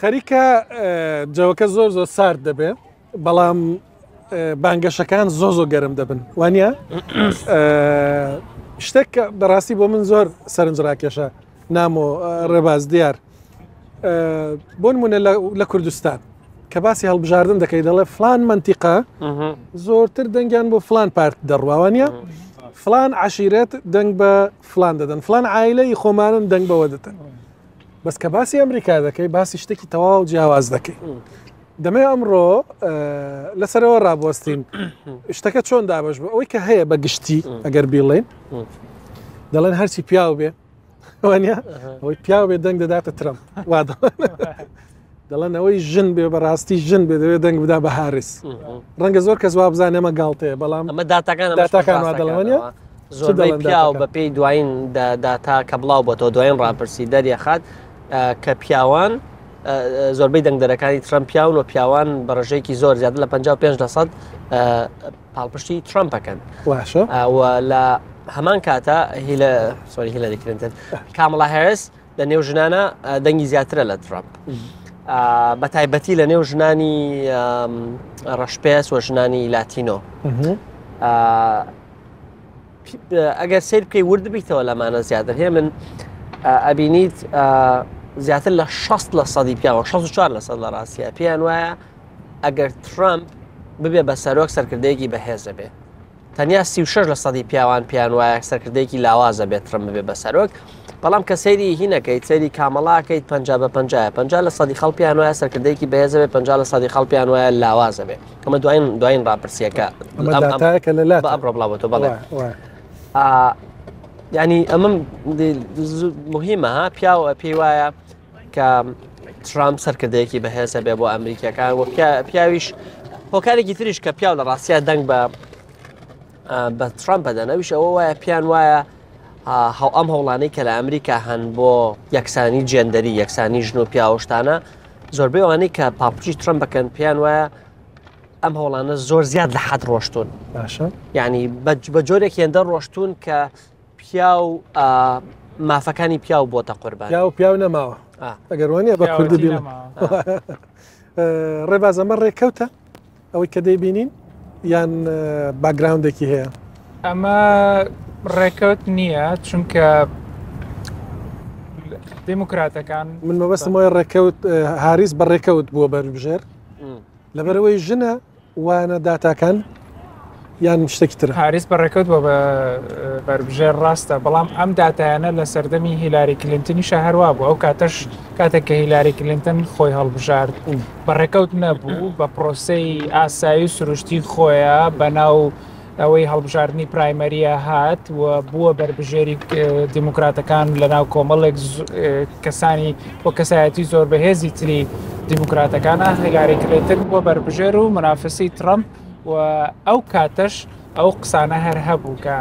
خەریکە جەوەکە زۆر زۆر سارد دەبێ بەڵام بانگەشەکان زۆ زۆ گەرم دەبن وانە شتێک کە بەڕاستی بۆ من زۆر سەرنج ڕاکێشە نامۆ ڕێباز دیار بۆ نمونە لە کوردستان کە باسی هەڵبژاردن دەکەی دەڵێ فلان منتیقە زۆرتر دەنگیان بۆ فلان پارت دەڕواوانە فلان عشیرەت دەنگ بە فلان دەدەن فلان عیلەی خۆمانن دەنگ بەوە دەدەن بەس کە باسی ئەمریکا دەکەی باسی شتێکی تەواو جیاواز دەکەی دەمەوێت ئەمڕۆ لەسەرەوە ڕابوەستین شتەکە چۆن دابش بوو ئەوەی کە هەیە بە گشتی ئەگەر بیڵێن دەڵێن هەرچی پیاو بێ وانە ئەوەی پیاو بێ دەنگ دەداتە ترەمپ وا دەڵێن ئەوەی ژن بێ بەڕاستی ژن بێ دەوێت دەنگ بدا بە هاریس ڕەنگە زۆر کەس وا بزانێ ئەمە گاڵتەیە بەڵام ئەمە داتاکان داتاکان وا دەڵێن زۆربەی پیاو بە پێی دوایین داتا کە بڵاو بۆتەوە دوایین ڕاپرسی دەریەخات کە پیاوان زۆربەی دەنگدەرەکانی ترەمپ پیاون و پیاوان بە ڕێژەیەکی زۆر زیاتر لە 55 لە سەد پاڵپشتی ترەمپەکەن باشە و لە هەمان کاتە هیلە sorry هیلەری کلینتن کامڵا هێرس لە نێو ژنانە دەنگی زیاترە لە ترەمپ بە تایبەتی لە نێو ژنانی ڕەشپێست و ژنانی لاتینۆ ئەگەر سیر بکەی ورد بیتەوە لەمانە زیاتر هەیە من ئەبینیت زیاتر لە 60 لە سەدی پیاوە 64 لە سەد لە ڕاستە پێیان وایە ئەگەر ترامپ ببێ بە سەرۆک سەرکردەیەکی بەهێزە بێ تەنیا 36 لە سەدی پیاوان پێیان وایە سەرکردەیەکی لاوازە بێت ترەمپ ببێ بە سەرۆک بەڵام کە سەیری هینەکەیت سەیری کامەڵاکەیت 50 بە 50 50 لە سەدی خەڵ پێیان وایە سەرکردەیەکی بەهێزە بێ 50 لە سەدی خەڵ پێیان وایە لاوازە بێ ئەمە دوایین دوایین ڕاپرسیەکە داتایەکە لە لا ئەمڕۆ بڵاوەتەوە بەڵێ ینی ئەمە مهمە ها پیاوە پێی وایە کە ترامپ سەرکردەیەکی بەهێزە بێ بۆ ئەمریکیەکان و پیاویش هۆکارێکی تریش کە پیاو لە ڕاستیا دەنگ بە بە ترامپ بدەن ئەویش ئەوە وایە پیان وایە هەو ئەم هەوڵانەی کە لە ئەمریکا هەن بۆ یەکسانی جێندەری یەکسانی ژن و پیاوشتانە زۆربەی ئەوانەی کە پاڵپشتی ترەمپ بکەن پێیان وایە ئەم هەوڵانە زۆر زیاد لە حەد ڕۆشتون باشە یعنی بە جۆرێک هێندە ڕۆشتون کە پیاو مافەکانی پیاو بۆتە قوربان پیاو پیاو نەماوە ئەگەر وانە بە کوردی بڵێ ڕێباز ئەمە ڕێکەوتە ئەوەی کە دەیبینین یان باگراوندێکی هەیە؟ ئەمە ڕێکەوت نییە چونکە دیموکراتەکان من مەبەستم وایە ڕێکەوت هاریس بە ڕێکەوت بووە بەربژێر لەبەرەوەی ژنە وانە داتاکان یان شتێکی ترە؟ هاریس بە ڕێکەوت بۆ بە بەربژێر ڕاستە، بەڵام ئەم داتایانە لە سەردەمی هیلاری کلینتنیشا هەروا بوو، ئەو کاتەش کاتێک کە هیلاری کلینتن خۆی هەڵبژارد بە ڕێکەوت نەبوو، بە پرۆسەی ئاسایی و سروشتی خۆیە بەناو ئەوەی هەڵبژاردنی پرایمەریە هات و بووە بەربژێری دیموکراتەکان لە ناو کۆمەڵێک کەسانی و کەسایەتی زۆر بەهێزی تری دیموکراتەکانە هیلاری کلینتن بووە بەربژێر و منافسی ترەمپ و ئەو کاتەش ئەو قسانە هەر هەبوو کە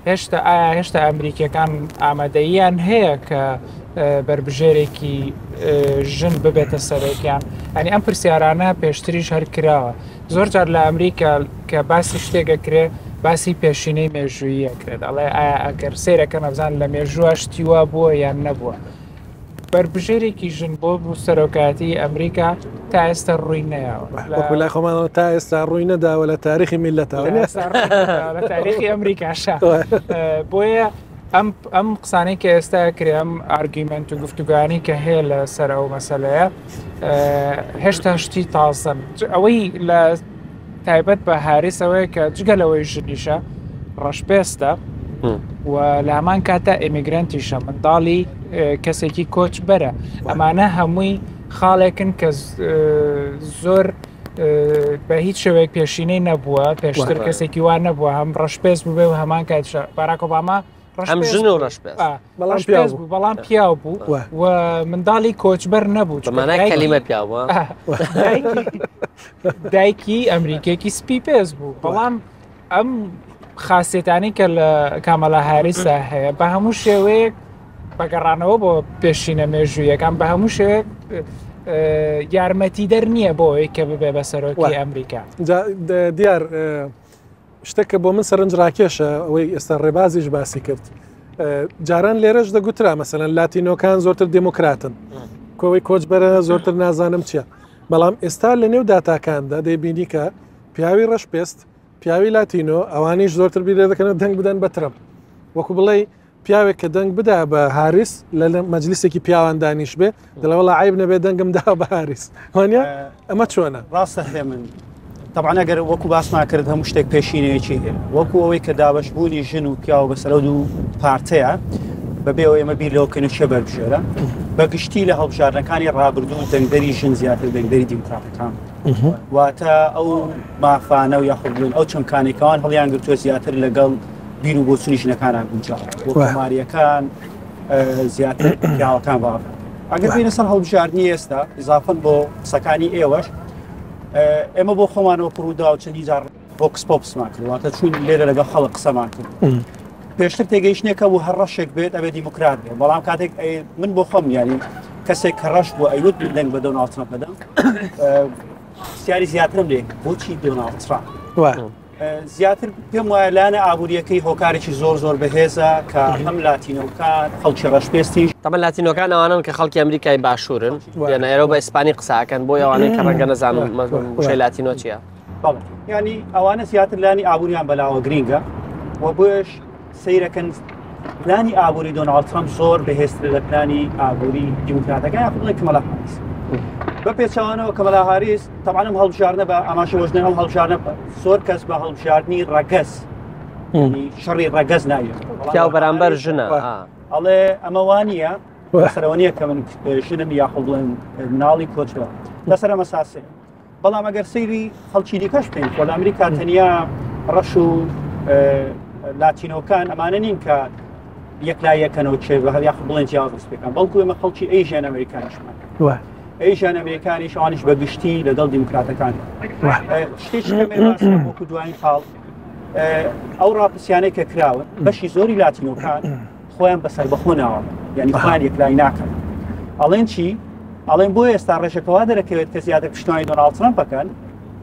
هێشتا ئایا هێشتا ئەمریکیەکان ئامادەییان هەیە کە بەربژێرێکی ژن ببێتە سەرۆکیان ئەنی ئەم پرسیارانە پێشتریش هەر کراوە زۆر جار لە ئەمریکا کە باسی شتێک ئەکرێ باسی پێشینەی مێژوویی ئەکرێت ئەڵێ ئایا ئەگەر سەیرەکەن ئەبزان لە مێژووە شتی وا بووە یان نەبووە بەربژێرێکی ژن بۆ بوو سەرۆکایەتی ئەمریکا تا ئێستا ڕووی نەیاوە وەکو لای خۆمانەوە تا ئێستا ڕووی نەداوە لە تاریخی میلەتەوە لە تاریخی ئەمریکاشە بۆیە ئەم ئەم قسانەی کە ئێستا کرێ ئەم ئارگیمنت و گفتوگانی کە هەیە لە سەر ئەو مەسەلەیە هێشتا شتی تازەن ئەوەی لە تایبەت بە هاریس ئەوەیە کە جگە لەوەی ژنیشە ڕەشپێستە و لە هەمان کاتە ئێمیگرنتیشە منداڵی کەسێکی کۆچبەرە ئەمانە هەمووی خاڵێکن کە زۆر بە هیچ شێوەیەک پێشینەی نەبووە پێشتر کەسێکی وا نەبووە هەم ڕەشپێست بووبێ و هەمان کاتیشە باراک ئۆباما ئەم ژن و ڕەشپێست بەڵام پیاو بوو بەڵام پیاو بوو و منداڵی کۆچبەر نەبوو مانای کەلیمە پیاو بوو دایکی ئەمریکێکی سپی پێست بوو بەڵام ئەم خاصێتانی کە لە کامەلا هاریسا هەیە بە هەموو شێوەیەک بەگەڕانەوە بۆ پێشینە مێژوویەکان بە هەموو شێوەیەک یارمەتیدەر نییە بۆ ئەوەی کە ببێ بە سەرۆکی ئەمریکا دیار شتێک کە بۆ من سەرنجڕاکێشە ئەوەی ئێستا ڕێبازیش باسی کرد جاران لێرەش دەگوترا مەسەلەن لاتینۆکان زۆرتر دێموکراتن. کۆوەی کۆچبەرە زۆرتر نازانم چییە بەڵام ئێستا لە نێو داتاکاندا دەیبینی کە پیاوی ڕەش پێست پیاوی لاتینۆ ئەوانیش زۆرتر بیر لێ دەکەنەوە دەنگ بدەن بە ترەمپ وەکو بڵێ پیاوێک کە دەنگ بدا بە هاریس لە مەجلیسێکی پیاوان دانیش بێ دەڵێ وەڵا عیب نەبێ دەنگم دا بە هاریس وانە ئەمە چۆنە؟ ڕاستە هێمن طبعا ئەگەر وەکو باسمان کرد هەموو شتێک پێشینەیەکی هەیە وەکو ئەوەی کە دابەشبوونی ژن و پیاو بەسەر ئەو دوو پارتەیە بەبێ ئەوەی ئێمە بیر لەوە بکەین کێ بەربژێرە بە گشتی لە هەڵبژاردنەکانی ڕابردوو دەنگدەری ژن زیاتر دەنگدەری دیموکراتەکان واتە ئەو مافانە و یاخود بڵێن ئەو چەمکانەی کەوان هەڵیان گرتووە زیاتر لەگەڵ بیر و بۆچونی ژنەکانان گونجاوە بۆ کۆماریەکان زیاتر پیاوەکان باوە ئەگەر بینە سەر هەڵبژاردنی ئێستا ئیزافەن بۆ قسەکانی ئێوەش ئێمە بۆ خۆمانەوە ڕوودا و چەندی جار vox pops مان کرد واتە چوین لێرە لەگەڵ خەڵک قسەمان کرد پێشتر تێگەیشتێکە بوو هەر ڕەشێک بێت ئەبێ دیموکرات بێت بەڵام کاتێک من بۆ خۆم یاری کەسێک کە ڕەش بوو ئەیوت من دەنگ بە دۆناڵد ترەمپ دەدەم پرسیاری زیاترم لێ بۆچی دۆناڵد ترەمپ زیاتر پێم وایە لایەنە ئابووریەکەی هۆکارێکی زۆر زۆر بەهێزە کە هەم لاتینۆکان خەڵکی ڕەشپێستی تەمە لاتینۆکان ئەوانن کە خەڵکی ئەمریکای باشوورن یانە ئێرە بە ئیسپانی قساکەن بۆ ئەوانەی کە ڕەنگە نەزانن وشەی لاتینۆ چییە ینی ئەوانە زیاتر لانی ئابووریان بەلاوە گرینگە و بۆیش سەیرەکەن پلانی ئابووری دۆناڵد ترەمپ زۆر بەهێزترە لە پلانی ئابووری دیموکراتەکان یاخود بڵێن کەمەلا هاریس. بە پێچەوانەوە کەمەلا هاریس تەبعەن ئەم هەڵبژاردنە بە ئاماژە وەژنە ئەم هەڵبژاردنە زۆر کەس بە هەڵبژاردنی ڕەگەز شەڕی ڕەگەز ناوی پیاو بەرامبەر ژنە ئەڵێ ئەمە وانە لەسەرەوە نییە کە من ژنم یاخود بڵێن مناڵی کۆچەوە لەسەر ئەمە ساسێ بەڵام ئەگەر سەیری خەڵکی دیکەش بکەین خۆ لە ئەمریکا تەنیا ڕەش و لاتینۆکان ئەمانە نین کە یەکلا یەکەنەوە چێ بە هەر یاخود بڵێن جیاواز پێکان بەڵکو ئێمە خەڵکی ئەیژیان ئەمریکانیشمان ئەیژیان ئەمریکانیش ئەوانیش بە گشتی لەگەڵ دیموکراتەکان شتێکی وەکو دوایین خاڵ ئەو ڕاپرسیانەی کە کراون بەشی زۆری لاتینۆکان خۆیان بە سەربەخۆ ناوە یعنی خۆیان یەکلایی ناکەن ئەڵێن چی ئەڵێن بۆ ئێستا ڕێژەکەوا دەرەکەوێت کە زیاتر پشتیوانی دۆناڵد ترەمپ بکەن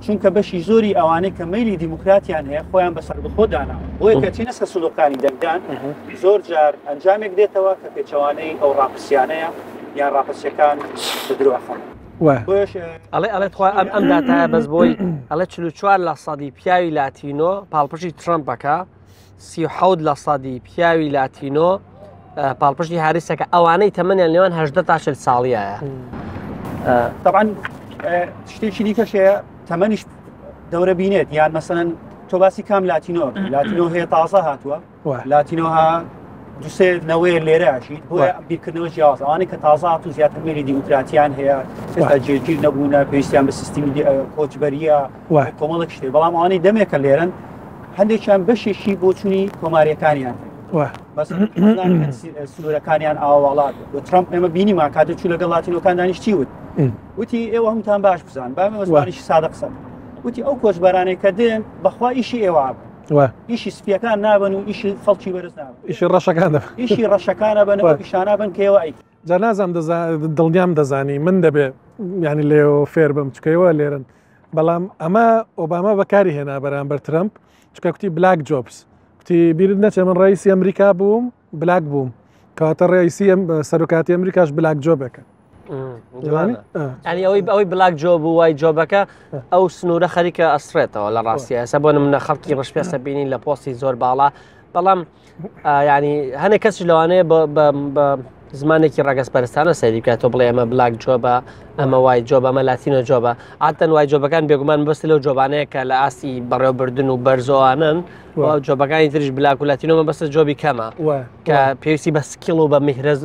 چونکە بەشی زۆری ئەوانەی کە مەیلی دیموکراتیان هەیە خۆیان بە سەربەخۆ داناوە بۆیە کە چینە سەر سندوقەکانی دەنگدان زۆر جار ئەنجامێک دێتەوە کە پێچەوانەی ئەو ڕاپرسیانەیە یان ڕاپرسیەکان بە درۆ ئەخەن. ئەڵێ ئەڵێ تخوا ئەم ئەم داتایە بەس بۆی ئەڵێ 44 لە سەدی پیاوی لاتینۆ پاڵپشتی ترەمپەکە 37 لە سەدی پیاوی لاتینۆ پاڵپشتی هاریسەکە ئەوانەی تەمەنیان لێوان هەدە تا 40 ساڵیایە. طبعا شتێکی دیکەش هەیە تەمەنیش دەورە بینێت یان مەسەن تۆ باسی کام لاتینۆ لاتینۆ هەیە تازە هاتووە لاتینۆها دوسێ نەوەیە لێرە ئەژیت بۆیە بیرکردنەوە جیاواز ئەوانەی کە تازە هاتوون زیاتر مێلی دیموکراتیان هەیە ئێستا جێگیر نەبوونە پێویستیان بە سیستمی کۆچبەریە کۆمەڵێک شتێ بەڵام ئەوانەی دەمێکە لێرن هەندێکیان بەشێکی بۆچوونی کۆماریەکانیان سنوورەکانیان ئاواڵات و ترامپ ئێمە بینیمان کاتێک چوو لەگەڵ لاتینۆکان دانیشتی وت وتی ئێوە هەمووتان باش بزان با مەزمانیشی سادە قسە وتی ئەو کۆچبەرانەی کە دێن بەخوا ئیشی ئێوە ئیشی سپیەکان نابن و ئیشی خەڵکی بەرز نابن ئیشی ڕەشەکان دەبن ئیشی ڕەشەکانە بن ئەو ئیشانە بن کە ئێوە ئەیکەن. جا نازانم دڵنیام دەزانی من دەبێ یانی لێەوە فێر بم چکە ئێوە لێرن بەڵام ئەمە ئۆباما بەکاری هێنا بەرامبەر ترەمپ چکە کوتی black jobs کوتی بیرت نەچێ من ڕئیسی ئەمریکا بووم black بووم کەواتە ڕئیسی سەرۆکاتی ئەمریکاش black job ێکە ینی ئەوەی ئەوەی black job و white job ەکە ئەو سنوورە خەریکە ئەسرێتەوە لە ڕاستیە ئێستا بۆ منە خەڵکی ڕشپێسە بینین لە پۆستی زۆر باڵا بەڵام ینی هەنێک کەسی لەوانەیە بە زمانێکی ڕگەزپەرستانە سەیری بکات تۆ بڵێ ئەمە black job ە ئەمە white job ە ئەمە Latino job ە عادەتەن white job ەکان بێگومان بەس لەو job انەیە کە لە ئاستی بەڕێوەبردن و بەرزۆوانن job ەکانی تریش black و Latino مەبەستە job ی کەمە کە پێویستی بە skill و بە میهرەز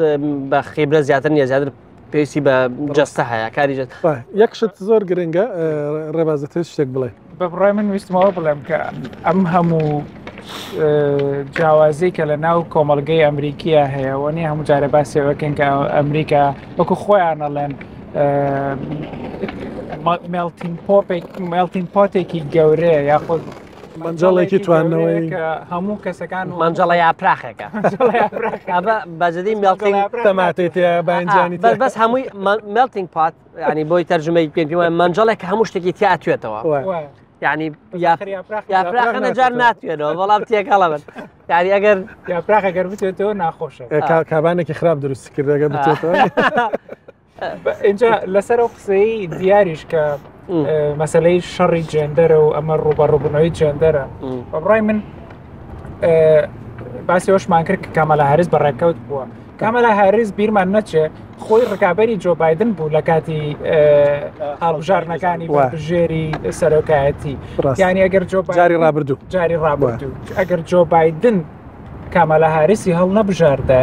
بە خیبرە زیاتر نییە زیاتر پێویستی بە جەستە هەیە کاری جەست یەک شت زۆر گرنگە ڕێبازە تێ شتێک بڵێ بە بڕای من ویستمەوە بڵێم کە ئەم هەموو جیاوازی کە لە ناو کۆمەڵگەی ئەمریکیە هەیە وە نیە هەموو جارە باسیەوەکەن کە ئەمریکا وەکو خۆیان ئەڵێن melting pot ێک melting pot ێکی گەورەیە یاخود مەنجەڵێکی توانەوەی هەموو کەسەکان مەنجەڵە یاپراخێکە بەجدی melting تەماتەی تێ باینجانی بەس هەمووی melting pot ینی بۆی تەرجمەی پێ پێ مەنجەڵێک کە هەموو شتێکی تیا توێتەوە ینی یاپراخە نەجار ناتوێنەوە بەڵام تێکەڵە بن یاری ئەگەر یاپراخە گەر بتێتەوە ناخۆشە کابانێکی خراپ دروست کرد ئەگەر بتێتەوە. اینجا لەسەر ئەو قسەی دیاریش کە مەسلەی شەڕی جێندەرە و ئەمە ڕوبەڕوبوونەوەی جێندەرە بە بڕای من باسی ئەوشمان کرد کە کامەلا هاریس بە ڕێککەوت بووە کامەلا هاریس بیرمان نەچێ خۆی ڕکابەری جۆ بایدن بوو لە کاتی هەڵبژاردنەکانی بژێری سەرۆکایەتی یعنی ئەگەر جۆ جاری ڕابردوو جاری ڕابردوو ئەگەر جۆ بایدن کامەلا هاریسی هەڵنەبژاردە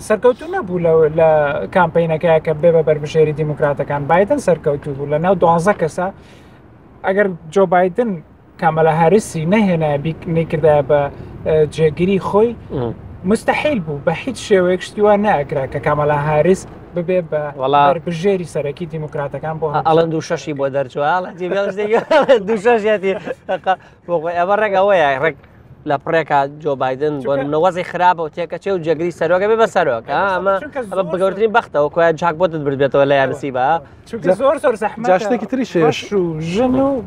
سەرکەوتو نەبوو لە کامپینەکە کە بێ بە بەربژێری دیموکراتەکان بایدن سەرکەوتو بوو لە ناو دوانزە کەسە ئەگەر جۆ بایدن کامەلا هاریسی نەهێنا نەیکردایە بە جێگیری خۆی مستحیل بوو بە هیچ شێوەیەک شتیوان ناکرا کە کامەلا هاریس ببێ بە وەڵا بژێری سەرەکی دیموکراتەکان بۆ ئەڵەن دوو شەشی بۆ دەرچوە دوو شەشیەتی بۆ خۆی ئەمە ڕێک ئەوەیە ڕێک لە پڕێکا جۆ بایدن بۆ نمونە وەزی خراپە و تێکەچێ و جێگری سەرۆکە بێ بە سەرۆک ئەمە ئەمە بەگەورترین بەختەوە کۆیان چاک بۆتت بردبێتەوە لە یانسی بە زۆر زۆر زەحمەت جا شتێکی تری شێش و ژن و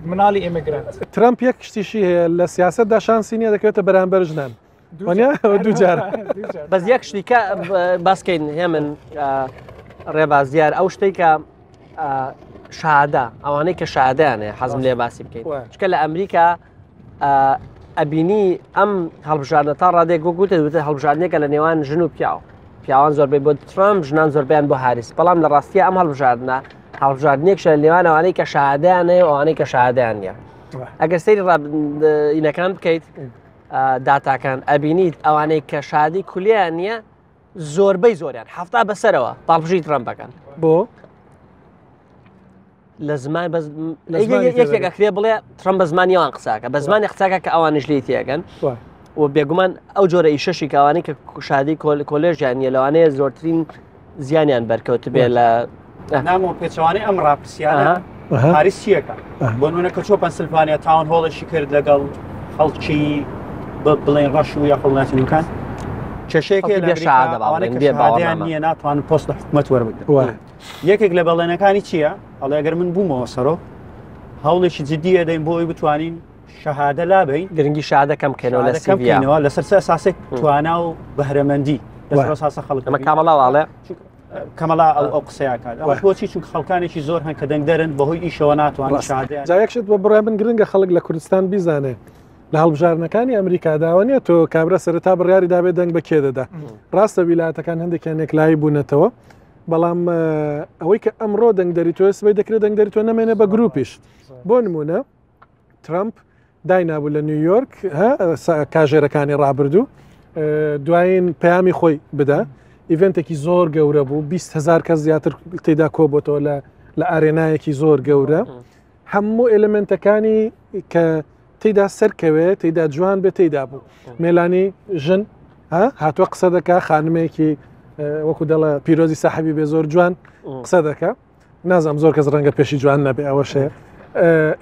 مناڵی ئیمیگرانت ترەمپ یەک شتیشی هەیە لە سیاستدا شانسی نییە دەکەوێتە بەرامبەر ژنان دوو جار بەس یەک شتی کە باسکەین هێمن ڕێباز دیار ئەو شتێک کە شادە ئەوانەی کە شادیان هەیە حەزم لێ باسی بکەین چکە لە ئەمریکا ئەبینی ئەم هەڵبژاردنە تا ڕادێک وەکوتە وتە هەڵبژاردنێکە لە نێوان ژن و پیاو پیاوان زۆربەی بۆ ترامپ ژنان زۆربیان بۆ هاریس بەڵام لە ڕاستیە ئەم هەڵبژاردنە هەڵبژاردنێک شە لێوان ئەوانەی کە شادیان هەیە ئەوانەی کە شادیان نییە ئەگەر سەیری ڕابینەکان بکەیت داتاکان ئەبینیت ئەوانەی کە شادی کولیان نییە زۆربەی زۆریان حفتا بەسەرەوە پاڵپشتی ترەمپەکەن بۆ لە زمان بەس یەکێک ئەکرێ بڵێ ترەمپ بە زمانی ئەوان قساکە بە زمانی قساکە کە ئەوانش لی تێگەن و بێگومان ئەو جۆرە ئیشەشی کاوانی کە شادی کۆلێژیان نیە لەوانەیە زۆرترین زیانیان بەرکەوت بێ لە نامۆ پێچەوانەی ئەم ڕاپرسیانە هاریس چیەکە بۆ نمونە کە چۆ پەنسلڤانیا town hall ێکی کرد لەگەڵ خەڵکی بڵێن ڕەش و یاخود لاتینەکان کێشەیەکی لە نییە ناتوانن پۆست لە حکومەت وەربگرن یەکێک لە بەڵێنەکانی چییە ئەڵێ ئەگەر من بوومەوە سەرۆک هەوڵێکی جددی ئەدەین بۆ ئەوی بتوانین شەهادە لابین گرنگی شادە کەم بکەینەوە لە کەم بکەینەوە لەسەر چ ئەساسێک توانا و بەهرەمەندی لەسەر ئەساسە خەڵک ئەمە کامەڵا واڵێ کەمەڵا ئەو ئەو قسەیە کات ئەوەش بۆچی چونکە خەڵکانێکی زۆر هەن کە دەنگدەرن بەهۆی ئیشەوە ناتوانن شەهادەیان جا یەک شت بە بڕای من گرنگە خەڵک لە کوردستان بیزانێ لە هەڵبژاردنەکانی ئەمریکاداوە نییە تۆ کابرا سەرەتا بڕیاری دابێت دەنگ بە کێ دەدا ڕاستە ویلایەتەکان هەندێکیان یەکلایی بوونەتەوە بەڵام ئەوەی کە ئەمڕۆ دەنگدەری تۆ سبەی دەکرێت دەنگدەری تۆ نەمێنێ بە گروپیش بۆ نمونە ترامپ داینابوو لە نیویۆرک کاژێرەکانی ڕابردوو دوایین پەیامی خۆی بدا ئیڤنتێکی زۆر گەورە بوو 20هزار کەس زیاتر تێدا کۆبتەوە لە لە ئارێنایەکی زۆر گەورە هەموو ئێلمنتەکانی کە تێدا سەرکەوێت تێدا جوان بێت تێدا بوو مێلانی ژن هاتووە قسە دەکا خانمێکی وەکو دەڵە پیرۆزی ساحبی بێ زۆر جوان قسە دەکا نازانم زۆر کەس ڕەنگە پێشی جوان نەبێ ئەوەش هەیە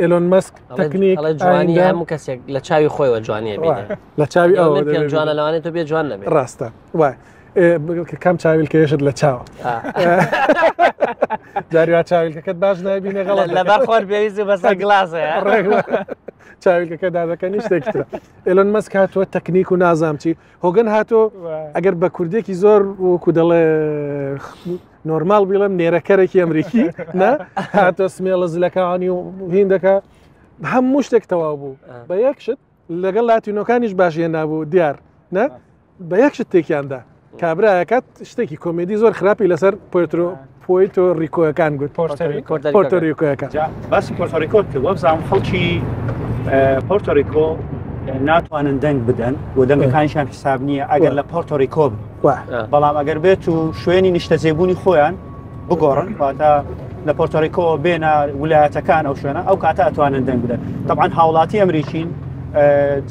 ئێلۆن مەسک تەکنیک جوانی هەموو کەسێک لە چاوی خۆیەوە جوانیە بینێ لە چاوی ئەوە پێم جوانە لەوانەیە تۆ بێ جوان نەبێ ڕاستە وای کام چاویلکەیەشت لە چاوە جاری وا چاویلکەکەت باش نابینێ غەڵەت لەبەر خۆر پێویست بەسەر گلاسە چاویلکەکە دادەکەنی شتێکی ترە ئێلۆن مەسک هاتووە تەکنیک و نازام چی هۆگن هاتۆ ئەگەر بە کوردێکی زۆر وەکو دەڵێ نۆرمال بیڵم نێرەکەرێکی ئەمریکی نا هاتۆ سمێڵە زلەکانی و هیندەکە هەموو شتێک تەواو بوو بە یەک شت لەگەڵ لاتینۆکانیش باشیە نابوو دیار نە بە یەک شت تێکیاندا کابراەکەت شتێکی کۆمێدی زۆر خراپی لەسەر پۆترۆ پۆیتۆ ریکۆەکان گوت پۆرتۆریکۆەکان باسی پۆرتۆریکۆ کرد وەبزانم خەڵکی پۆرتۆریکۆ ناتوانن دەنگ بدەن و دەنگەکانیشان حساب نییە ئەگەر لە پۆرتۆریکۆ بەڵام ئەگەر بێت و شوێنی نیشتەجێبوونی خۆیان بگۆڕن واتە لە پۆرتۆریکۆ بێنە ولایەتەکان ئەو شوێنە ئەو کاتە ئەتوانن دەنگ بدەن طبعا هاوڵاتی ئەمریکین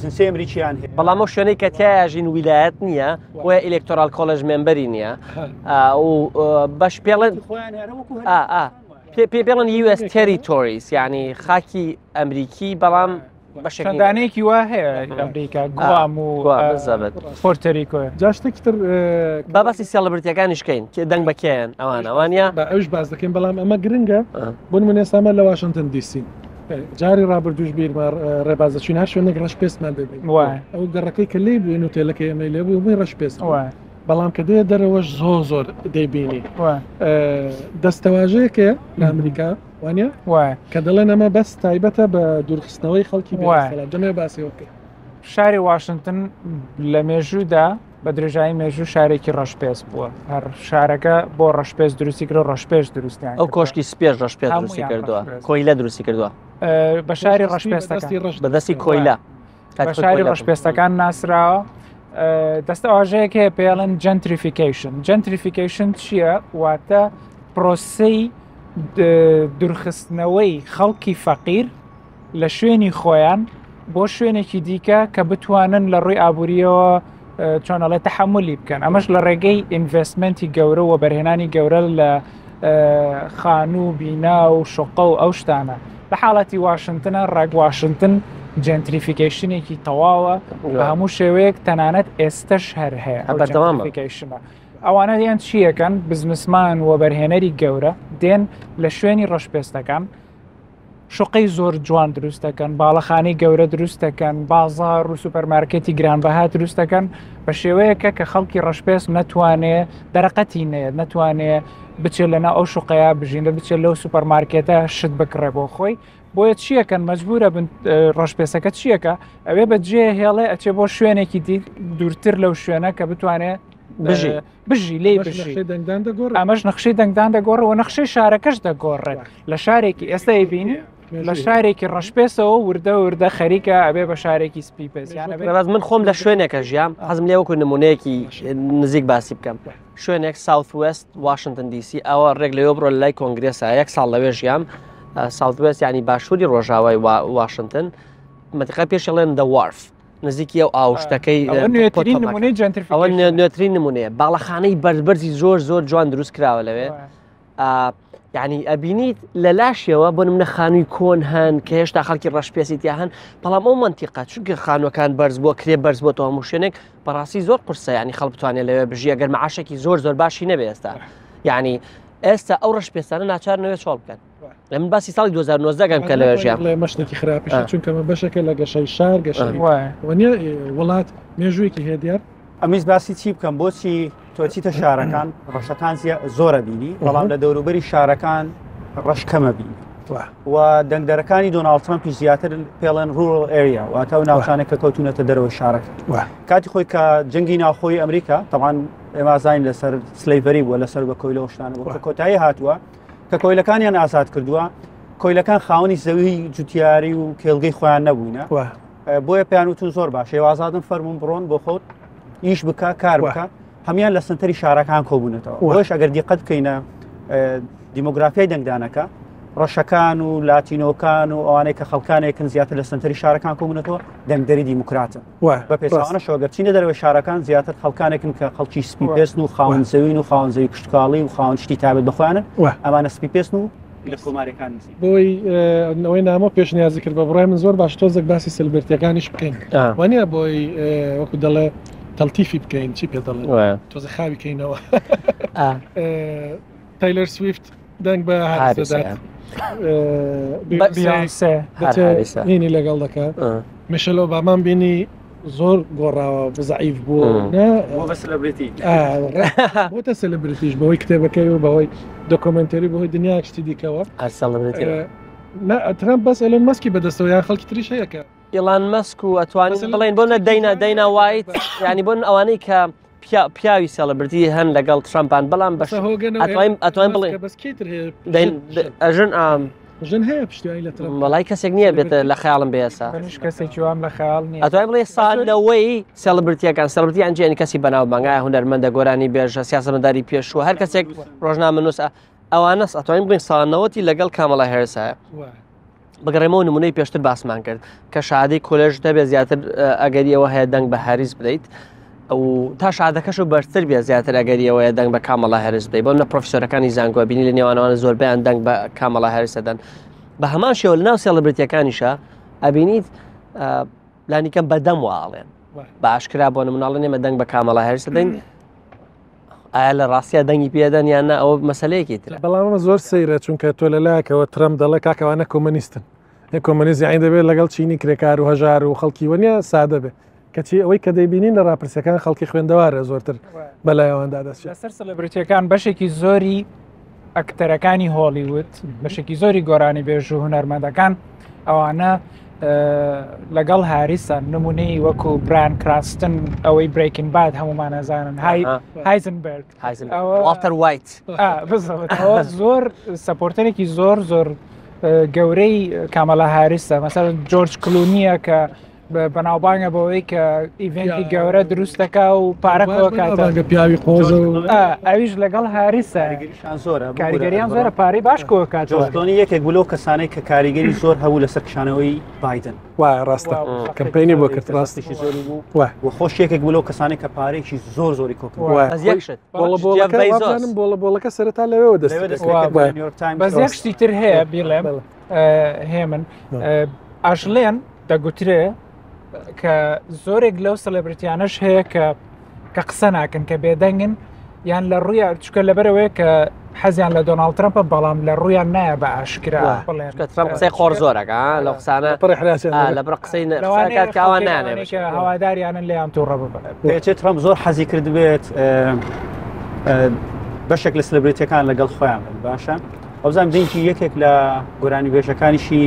جنسی ئەمریکیان هەیە بەڵام ئەو شوێنەی کە تیاژین ویلایەت نییە بۆیە electoral college member ی نییە و بەش پێڵێن پێ پێڵن US territories یعنی خاکی ئەمریکی بەڵام بەشێک دانەیەکی وا هەیە ئەمریکا گوام و پۆرتەریکۆ جا شتێکی تر با باسی celebrity ەکانیش کەین کێ دەنگ بە کێیان ئەوانە وانە بە ئەوش باس دەکەین بەڵام ئەمە گرنگە بۆ نمونە ئێستا لە واشنتن دیسی جاری ڕابردوش بیرمە ڕێبازە چین هەر شوێنێک ڕەش پێستمان دەبین ئەو گەڕەکەی کە لێ بووین و تێلەکەی ئێمەی لێ بوو ڕەش پێست بەڵام کە دێ دەرەوەش زۆر زۆر دەیبینی دەستەواژەیەکە لە ئەمریکا وانە کە دەڵێن ئەمە بەس تایبەتە بە دوورخستنەوەی خەڵکی دەمێ باسیەوە بکەین. شاری واشنتن لە مێژوودا بە درێژایی مێژوو شارێکی ڕەشپێست بووە هەر شارەکە بۆ ڕەشپێست دروستی کرد ڕەشپێست دروستیان ئەو کۆشکی سپێش ڕەشپێست دروستی کردووە کۆیلە دروستی کردووە بە شاری ڕەشپێستەکە بەدەستی کۆیلە بە شاری ڕەشپێستەکان ناسراوە دەستەواژەیەک هەیە پێڵێن gentrification gentrification چییە واتە پرۆسەی دوورخستنەوەی خەڵکی فەقیر لە شوێنی خۆیان بۆ شوێنێکی دیکە کە بتوانن لە ڕووی ئابووریەوە چۆن ئەڵێ تەحملی بکەن ئەمەش لە ڕێگەی investment ی گەورە و بەرهێنانی گەورە لە خانوو بینا و شقە و ئەو شتانە لە حاڵەتی واشنتنە ڕێک واشنتن gentrification ێکی تەواوە بە هەموو شێوەیەک تەنانەت ئێستش هەر هەیە بەردەوامە gentrification ە ئەوانە یان چیەکەن بزنسمان و بەرهێنەری گەورە دێن لە شوێنی ڕەشپێستەکان شوقەی زۆر جوان دروست دەکەن، باڵەخانەی گەورە دروست دەکەن، بازاڕ و سوپەرمارکێتی گرانبەها دروست دەکەن، بە شێوەیەکە کە خەڵکی ڕەشپێست نەتوانێ دەرەقەتی نەیەت، نەتوانێ بچێت لەناو ئەو شوقەیە بژین، بچێت لەو سوپەرمارکێتە شت بکڕێ بۆ خۆی. بۆیە چیەکەن مەجبورە بن ڕەشپێسەکە چیەکە ئەوێ بە جێ هێڵێ ئەچێ بۆ شوێنێکی دی دوورتر لەو شوێنە کە بتوانێ بژی. بژی لێی بژی دەنگدان دەگۆڕێت ئەمەش نەخشەی دەنگدان دەگۆڕێت و نەخشەی شارەکەش دەگۆڕێت لە شارێکی ئێستا ئەیبینی لە شارێکی ڕەشپێسەوە وردە وردە خەریکە ئەبێ بە شارێکی سپی پێست یان ئەبێ ڕێباز من خۆم لە شوێنێکە ژیام حەزم لێ وەکو نمونەیەکی نزیک باسی بکەم شوێنێک South West واشنتن DC ئەوە ڕێک لەوێ بڕۆ لای کۆنگرێسە یەک ساڵ لەوێ ژیام South West ینی باشووری ڕۆژاوای واشنتن مەتیقا پێشڵێن The Wharf نزیکی ئەو ئاو شتەکەی نوێترین نمونەی ئەوە نوێترین نمونەیە باڵەخانەی بەرزبەرزی زۆر زۆر جوان دروست کراوە لەوێ یعنی ئەبینیت لە لاشەوە بۆ منە خانووی کۆن هەن کە هێشتا خەڵکی ڕەشپێستی تیا هەن بەڵام ئەو منتیقا چونکە خانوەکان بەرز بووە کرێ بەرز بۆ تۆ هەموو شوێنێک بەڕاستی زۆر قورسە ینی خەڵ بتوانێت لەوێ بژی ئەگەر معاشێکی زۆر زۆر باشی نەبێ ئێستا یعنی ئێستا ئەو ڕەشپێستانە ناچار نەوێت چۆڵ بکەن لە من باسی ساڵی 2019 گەم کە لەوێ ژیام بڵێ مەشتێکی خراپیشە چونکە مە بەشێکە لە گەشەی شار گەشەی وەنیە وڵات مێژوویەکی هەیە دیار ئەمیز باسی چی بکەم بۆچی تۆ چیتە شارەکان ڕەشەکان زۆرە بینی بەڵام لە دەوروبەری شارەکان ڕەش کەمە بینی و دەنگدەرەکانی دۆناڵد ترەمپی زیاتر پێڵێن rural area واتە و ناوچانێک کە کەوتونەتە دەرەوەی شارەکە کاتی خۆی کە جەنگی ناوخۆی ئەمریکا تەوان ئێمازین لەسەر slavery بووە لەسەر بە کۆیلە شتانە بوو کە کۆتایی هاتووە کە کۆیلەکانیان ئازاد کردووە کۆیلەکان خاوەنی زەوی جوتیاری و کێڵگەی خۆیان نەبووینە بۆیە پێیان وتون زۆر باشە ئازادن فەرمونون بڕۆن بۆ خۆت ئیش بکە کار بکە هەمان لە سنتەری شارەکان کۆبوونەتەوە بۆش ئەگەر دیقەت بکەینە دیمۆگرافیای دەنگدانەکە ڕەشەکان و لاتینۆکان و ئەوانەی کە خەڵکانێکن زیاتر لە سنتەری شارەکان کۆبوونەتەوە دەنگدەری دیموکراتن بە پێچەوانەشەوە گەر چینە دەرەوەی شارەکان زیاتر خەڵکانێکن کە خەڵکی سپی پێستن و خاوەن زەوین و خاوەن زەوی کشتکاڵی و خاوەن شتی تابێت بەخۆیانن ئەمانە سپی پێستن و لە کۆمارەکان نزیک بۆی ئەوەی نامۆ پێشنیازی کرد بە بڕای من زۆر باش تۆزێک باسی celebrity ەکانیش بکەین وانە بۆی وەکو دەڵێ تەلتیفی بکەین چی پێ دەڵێ تۆزە خاوی کەینەوە تایلەر سویفت دەنگ بە هاریس دەدات بینی لەگەڵ دەکات میشل ئۆبامان بینی زۆر گۆڕاوە زعیف بوو بۆتە celebrity ش بەوەی کتێبەکەی و بەهۆی documentary بەهۆی دنیا شتی دیکەوە ترامپ بەس ئێلۆن مەسکی بەدەستەوە یان خەڵکی تریش هەیە کە ئیلان مەسک و ئەتوانین بڵێن بۆ نە دەینا دەینا وایت ینی بۆن ئەوانەی کە پیاوی celebrity هەن لەگەڵ ترامپان بەڵام بەش ئەتوانین ئەتوانین بڵێ بەس کێتر هەیە ئەژن ئام ژن هەیە پشتیوانی لە ترامپ وەڵای کەسێک نییە بێتە لە خەیاڵم بێ ئێستا منیش کەسێکی وام لە خەیاڵ نییە ئەتوانین بڵێ سالەوەی celebrity ەکان celebrity یان جیانی کەسی بەناوبانگە هونەرمەندە گۆرانی بێژە سیاسەتمەداری پێشوو هەر کەسێک ڕۆژنامەنووسە ئەوانەس ئەتوانین بڵێن ساڵنەوەتی لەگەڵ کامەڵا هێرسایە بگەڕێمەوە نمونەی پێشتر باسمان کرد کە شادەی کۆلێژ دەبێت زیاتر ئەگەری ئەوە هەیە دەنگ بە هاریس بدەیت و تا شادەکەش و بەرزتر بێ زیاتر ئەگەری ئەوەیە دەنگ بە کامەڵا هەرس بدەیت بۆ نە پرۆفیسۆرەکانی زانکۆ بینی لە نێوانەوانە زۆربیان دەنگ بە کامەڵا هەرس دەدەن بە هەمان شێوە لەناو celebrity ەکانیشە ئەبینیت لانیکەم بەدەم واڵێن بە ئاشکرا بۆ مناڵە نێمە دەنگ بە کامەڵا هەرس دەدەین ئایا لە ڕاستیا دەنگی پێدەن یان نا ئەوە مەسلەیەکی ترە بەڵام ئەمە زۆر سەیرە چونکە تۆ لە لایەکەوە ترەمپ دەڵێ کاکەوانە کۆمەنیستن کۆمەنیست یانی دەبێت لەگەڵ چینی کرێکار و هەژار و خەڵکی وەنیە سادە بێ. کەچی ئەوەی کە دەیبینین لە ڕاپرسیەکان خەڵکی خوێندەوارە زۆرتر بەلایەواندا دەچێت. لەسەر سلێبریتیەکان بەشێکی زۆری ئەکتەرەکانی هۆڵیوود، بەشێکی زۆری گۆرانی بێژ و هونەرمەندەکان ئەوانە لەگەڵ هاریسان، نمونەی وەکو برایان کرانستن ئەوەی Breaking Bad هەمومان ئەزانن، هایزنبرگ، واڵتەر وایت، بزەبت، ئەوە زۆر supporter ێکی زۆر زۆر گەورەی کامەلا هاریسە. مەسەر جۆرج کلونیە کە بەناوبانگە بەوەی کە event ی گەورە دروست دەکا و پارە کۆکاتەوە، پیاوی قۆزە و ئەویش لەگەڵ هاریسە، کاریگەریشان زۆرە، کاریگەریان زۆرە، پارەی باش کۆکات. جۆرج کلونی یەکێک بوو لەو کەسانەی کە کاریگەری زۆر هەبوو لەسەر کشانەوەی بایدن. وایە ڕاستە، کەمپینی بۆ کرد، ڕاستیشی زۆری بوو و خۆش یەکێک بوو لەو کەسانەی کە پارەیەکی زۆر زۆری کۆکرد. بەس یەک شت، بۆڵە بۆڵەکە وابزانم بۆڵە بۆڵەکە سەرەتا لەوێوە دەست پێ. بەس یەک شتی تر هەیە بیڵێم هێمن، ئەشڵێن دەگوترێ کە زۆرێک لەو سلێبریتیانەش هەیە کە قسە ناکەن، کە بێدەنگن، یان لە ڕوویان چکە لەبەرەوەیە کە حەزیان لە دۆناڵد ترەمپە، بەڵام لە ڕوویان نایە بە ئاشکرا بڵێن. ترەمپ قسەی قۆڕ زۆرەکە لەو قسانە لە بڕ قسەی لەوانەیە کاوان نانێ هەواداریانن لێیان تووڕە ببن. پێچێت ترەمپ زۆر حەزی کردبێت بەشێک لە سلێبریتیەکان لەگەڵ خۆیان بن. باشە وەبزانام دەنگی یەکێک لە گۆرانی بێژەکانیشی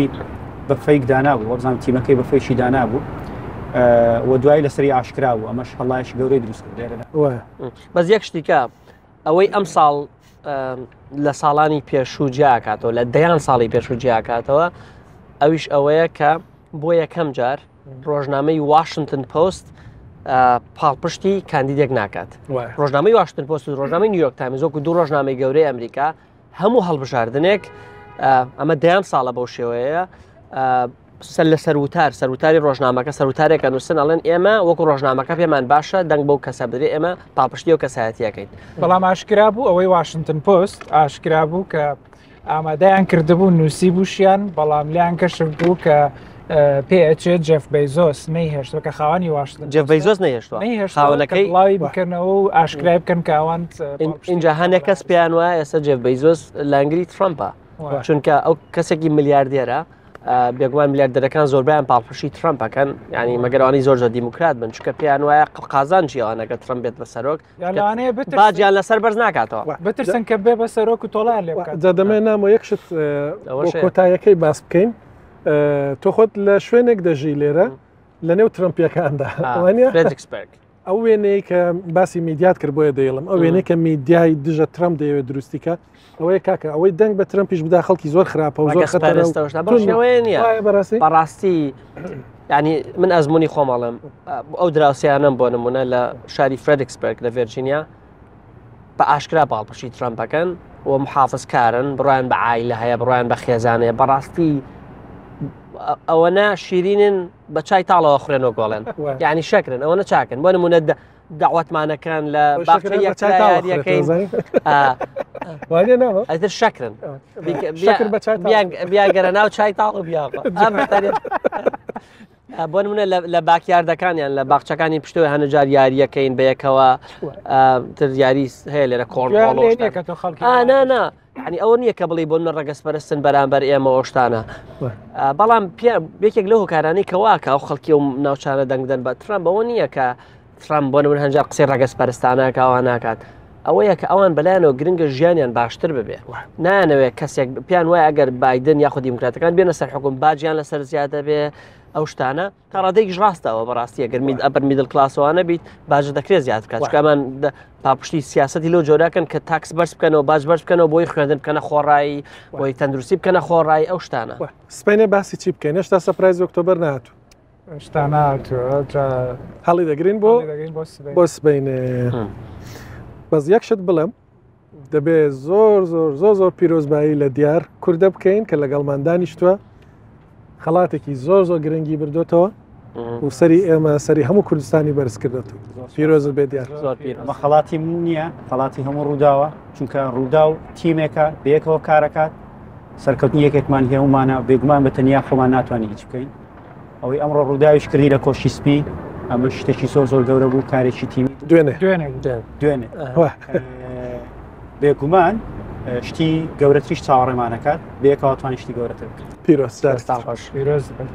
بە fake دانابوو، وەبزانام تیمەکەی بە fake ی دانابوو و دوای لەسەری ئاشکرا بوو، ئەمەش هەڵایەکی گەورەی دروست کرد لێرەدا. بەس یەک شتیکە ئەوەی ئەم ساڵ لە ساڵانی پێشوو جیاکاتەوە، لە دەیان ساڵی پێشوو جیاکاتەوە، ئەویش ئەوەیە کە بۆ یەکەم جار ڕۆژنامەی واشنگتن پۆست پاڵپشتی کاندیدێک ناکات. ڕۆژنامەی واشنگتن پۆست و ڕۆژنامەی نیویۆرک تایمز وەکو دوو ڕۆژنامەی گەورەی ئەمریکا هەموو هەڵبژاردنێک، ئەمە دەیان ساڵە بەو شێوەیە، سەر لە سەروتار سەروتاری ڕۆژنامەکە سەروتارێکە نووسن ئەڵێن ئێمە وەکو ڕۆژنامەکە پێمان باشە دەنگ بەو کەسە بدرێ، ئێمە پاڵپشتی ئەو کەسایەتیەکەین. بەڵام ئاشکرا بوو ئەوەی واشنگتن پۆست ئاشکرا بوو کە ئامادەیان کردبوو، نووسی بووشیان، بەڵام لیان کەشف بوو کە پێ ئەچێت جێف بەیزۆس نەیهێشتووە، کە خاوەنی واشنگتن جێف بەیزۆس نەیهێشتووە خاوەنەکەی بڵاوی بکەنەوە و ئاشکرای بکەن کە ئەوان. اینجا هەنێک کەس پێیان وایە ئێستا جێف بەیزۆس لانگری ترەمپە، چونکە ئەو کەسێکی ملیاردێرە، بێگومان ملیاردەرەکان زۆربیان پاڵپشتی ترەمپەکەن، ینی مەگەرانی زۆر زۆر دیموکرات بن، چونکە پێیان وایە قازانجی ئەوانەکە ترەمپ بێت بە سەرۆک، باجیان لەسەر بەرز ناکاتەوە، بترسن کە بێ بە سەرۆک و تۆڵیان لێ بکات. جا دەمێ نامۆ یەک شت کۆتایەکەی باس بکەین. تۆ خۆت لە شوێنێک دەژی لێرە لە نێو ترەمپیەکاندا، فرێدریکسبرگ. ئەو وێنەی کە باسی میدیات کرد بۆیە دەیڵم، ئەو وێنەی کە میدیای دژە ترەمپ دەیەوێت دروستیکە ئەوەیە کاکە ئەوەی دەنگ بە ترەمپیش بدا خەڵکی زۆر خراپە و زۆر خەتەرە نییە بەڕاستی. ینی من ئەزمموی خۆمەڵم ئەو دراوسیانم بۆ نمونە لە شاری فرێدریکسبرگ لە ڤێرجینیا بە ئاشکرا پاڵپشتی ترەمپەکەن و محافزکارن، بڕیان بە عیلە هەیە، بڕیان بە خێزانەیە، بەڕاستی ئەوەنە شیرینن بە چای تاڵەوە خوێنەوە گۆڵێن، یعنی شەکرن، ئەوەنە چاکن. بۆ نمونە داوەتمانەکان لە باخچەی یاریەکەین ئەتر شەکرن، بیانگەرە ناو چای تاڵ و بیاخۆ. بۆ نمونە لە باکیاردەکانیان لە باخچەکانی پشتەوە هەنە جار یاریەکەین بەیەکەوە، تر یاری هەیە لێرە کۆڵ نا ینی ئەوە نییە کە بڵێ بۆ منە ڕەگەزپەرستن بەرامبەر ئێمە ئۆشتانە، بەڵام یەکێک لەو هۆکارانەی کە واکە ئەو خەڵکی و ناوچانە دەنگدەن بە ترەمپ ئەوە نییە کە ترەمپ بۆ نمونە هەنجار قسەی ڕەگەزپەرستانە کاوە ناکات، ئەوەیە کە ئەوان بەلایەنەوە گرنگە ژیانیان باشتر ببێ، نایانەوێت کەسێک پێیان وایە ئەگەر بایدن یاخود دیموکراتەکان بێنە سەر حکوم باجیان لەسەر زیادە بێ ئەو شتانە. تا ڕادەیەکیش ڕاستەوە بەڕاستی ئەگەر mid upper middle class ەوانە بیت باجە دەکرێت زیاد بکات، چونکە ئەمان پاڵپشتی سیاسەتی لەو جۆراکەن کە tax بەرز بکەنەوە، باج بەرز بکەنەوە بۆی خوێندن بکەنە خۆڕایی، بۆی تەندروستی بکەنە خۆڕایی، ئەو شتانە. سبەینێ باسی چی بکەین؟ هێشتا surprise October نەهاتوو. هێشتا نەهاتووە. هەڵی دەگرین بۆ بۆ سبەینێ. بەس یەک شت بڵێم، دەبێ زۆر زۆر زۆر زۆر پیرۆزبایی لە دیار کوردە بکەین کە لەگەڵمان دانیشتووە، خەڵاتێکی زۆر زۆر گرنگی بردوتەوە و سەری ئێمە سەری هەموو کوردستانی بەرز کردێت. پیرۆزت بێ دیار. زۆر پیرۆز. ئەمە خەڵاتی من نییە، خەڵاتی هەموو ڕووداوە، چونکە ڕووداو تیمێکە بەیەکەوە کارەکات، سەرکەوتنی یەکێکمان هێومانە، بێگومان بە تەنیا خۆمان ناتوانین هیچ بکەین. ئەوەی ئەمڕۆ ڕووداویش کردی لە کۆشکی سپی ئەمە شتێکی زۆر زۆر گەورە بوو، کارێکی تیمی دوێنێ دوێنێ دوێنێ بێگومان شتی گەورەتریش چاوەڕێمانەکات، بەیەکەوە توانین شتی گەورەتر بکەین. پیرۆز دەستان خۆش. پیرۆز بێت.